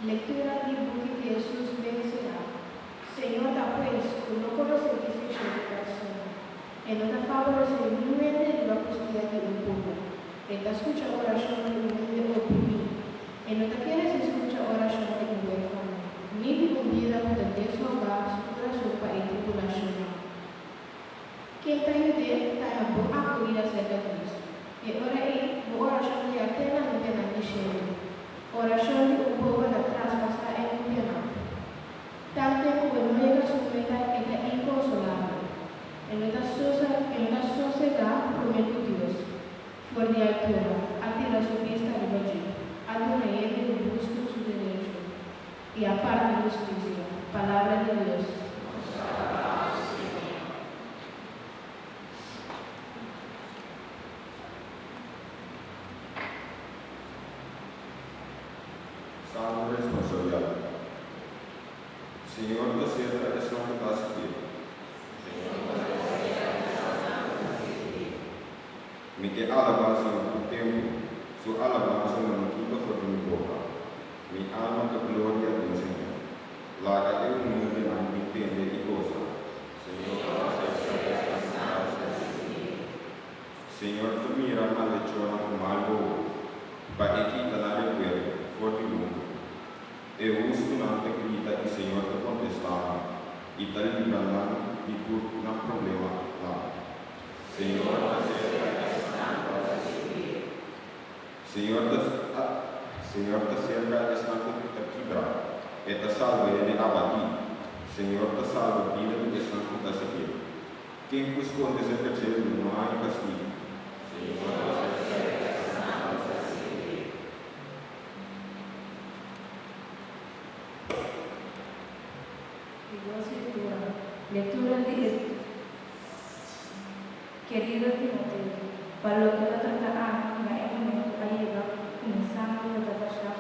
Lektura di buki di Hesus mensioná, Señor ta hues ku no konosé distinshon di persona. E no ta faboresé niun hende riba kustia di un pober. E ta skucha orashon di un hende oprimí. E no ta kere si skucha orashon di un huérfano, ni di un bida ku ta deshogá su kurason pa e tribulashonnan. Ken ta yud'é ta haña bon akohida serka Dios. E ora ei, bo orashon ta yega te na nubianan di shelu. Orashon di un pober ta traspasá e nubianan. Tanten ku e no yega su meta, e ta inkonsolabel. E no ta e no ta sosegá promé ku Dios, for di altura, a tira su bista riba dje, a duna hende hustu su derecho i a parti hustisia. Palabra di Dios. Salmo responsorial. Señor ta serka esnan ku ta sirbié. Mi ke alabá Señor tur tempu, Su alabansa lo no kita for di mi boka. Mi alma ta gloria den Señor. Laga e humildenan bin tende i gosa. Señor ta serka esnan ku ta sirbié. Señor ta mira malechornan ku mal wowo, pa e kita nan rekuerdo for di mundu. E hustunan ta grita i Señor ta kontestá nan i ta libra nan di tur nan problemanan. Señor ta serka esnan ku ta sirbié. Señor ta Señor ta serka esnan ku ta kibrá, E ta salba hende abatí. Señor ta salba bida di esnan ku ta siguié. Ken ku skonde serka dje lo no haña kastigu. Señor ta serka esnan ku ta sirbié. Di dos lektura. Lektura di e Kerido Timoteo, pa loke ta trata ami, na e momentu a yega ku mi sanger lo ta bashá.